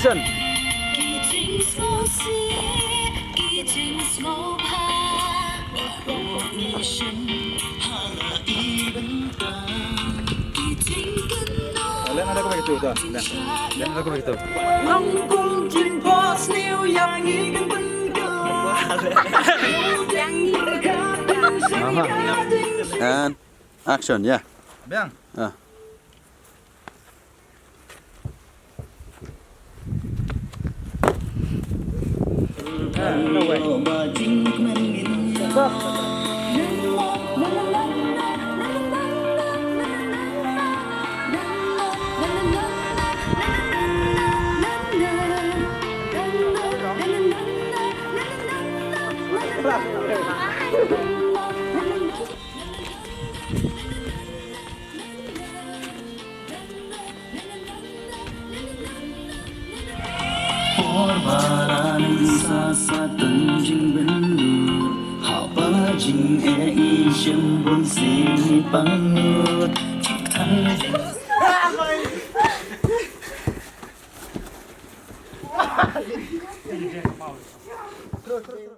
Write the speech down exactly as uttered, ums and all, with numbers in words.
Action. Len ada kau begitu tu, Len. Len ada kau begitu. Aha. And action, yeah. Biang. Ah. Por balang sa sa tun jing ben lut. Haba jing e i shem bun si pang lut. Chik thang jing.